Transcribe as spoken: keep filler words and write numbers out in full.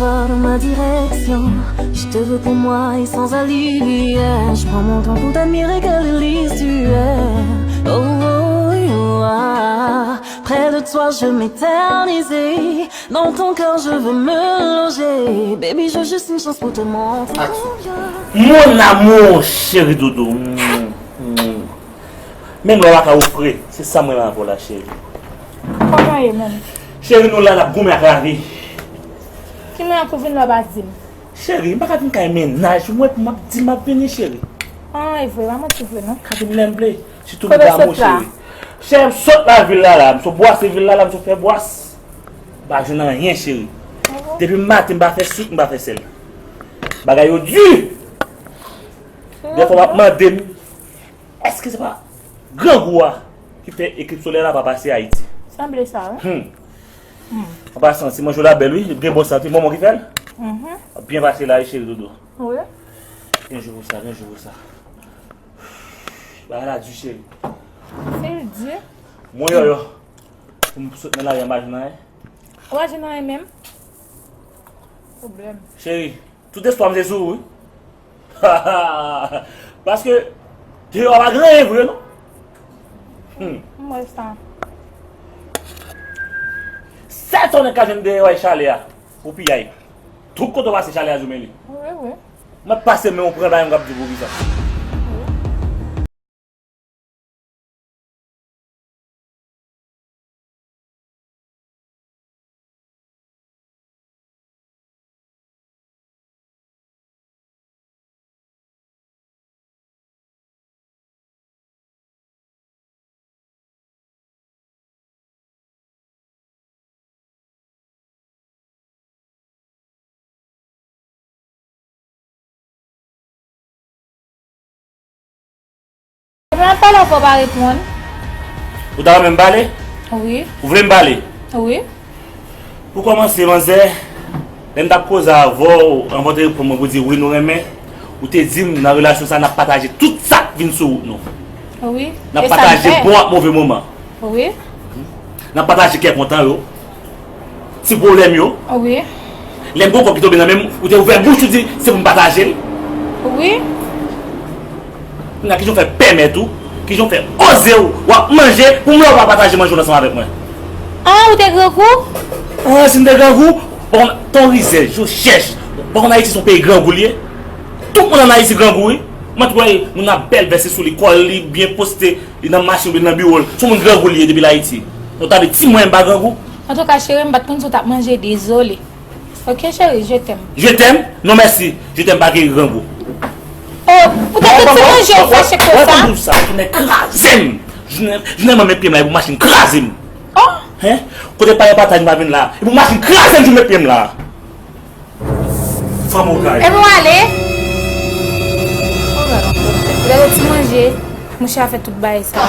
Dans ma direction, je te veux pour moi et sans allier. Je prends mon temps pour t'admirer, quelle délice tu es. Oh, oh, oh, ah. Près de toi, je m'éternisais. Dans ton cœur, je veux me loger. Baby, j'ai juste une chance pour te montrer combien. Mon amour, chéri doudou. Mm, mm. Menm lè w pa ka ofri, se sa m renmen avè w la, cheri. Kòman ye menm? Cheri, nou la, n ap goumen ak lavi. Ki mwen ak ou vin la w pa di m? Cheri, m pa ka vin kay mennaj mwen pou m ap di m ap vini, cheri. Ah, e vre, pa manti vre non. Ka vin lè m vle. Sitou m damou, cheri. Cheri, m sot lavil la la, m sot bwase vil la la, m sot fè bwas. M pa jwenn anyen, cheri. Depi maten m pa fè sik, m pa fè sèl. Bagay yo di. Dèfwa w ap mande m, èske se pa grangou a ki fè eklip solè la pa pase Ayiti? Sanble sa, wi. Hmm. An pasan, ti manje w la bèl, wi. Li gen bon santi. Manman ki fè l? Ap byen pase la, wi, cheri doudou. Wi. Gen jou pou sa, gen jou pou sa. Bagay la di, cheri. Se l di. Mwen yòyò. Pou m sot nan lari an pa jwenn anyen. Ou pa jwenn anyen menm? Pwoblèm. Cheri, tout espwa m se sou ou, wi. Paske deyò a pa gen anyen vre, non. Hmm. M wè sa. Sèl sa w nèk ka jwenn deyò a e chalè a. Ou piyay. Tout kote w pase chalè a joumen li. Wi, wi. Mwen pase men w pran bagay m k ap di w pou kisa. Mwen ap pale avè w pa reponn. Ou ta renmen m pale? Wi. Ou vle m pale? Wi. Pou kòmanse, manzè, lè m t ap koze avè w, anvan w te reponn mwen pou di wi nou renmen, ou te di m nan relasyon sa n ap pataje tout sa k vin sou wout nou. Wi. N ap pataje bon ak move moman. Wi. N ap pataje kè kontan yo. Ti pwoblèm yo. Wi. Lè m gon kòb ki tonbe nan men m, ou te ouvè bouch ou di se pou m pataje l. Wi. Kounya kijan w fè pèmèt ou, kijan w fè oze w, w ap manje, pou m wè w pa pataje manje w ansanm avèk mwen. Ah, ou te grangou? Ah, si m te grangou, bon, ton rizèz, yo chèch. Bon, Ayiti se yon peyi grangou li ye. Tout moun ann Ayiti grangou, wi. Mwen t wè l, moun nan bèl vès sou li, kò l li byen poste, li nan machin oubyen nan biwo l. Se yon moun grangou li ye depi l Ayiti. Ou tande ti mwen m pa grangou? Antouka, cheri, m pa t konn si w t ap manje, dezole. Ok, cheri, je t'aime. Je t'aime? Non, mèsi. Je t'aime pa gen grangou. Oh, poutèt tout ti manje w fache konsa. Wè, sa tounen kraze m. Jounen, jounen mwen met pye m la, e pou machin kraze m. Oh. Hen? Kote pale pataj m pa vin la. E pou machin kraze m, jou met pye m la. Fanm okay. Epi w ale. Gade ti manje, mouche a fè tout bagay sa.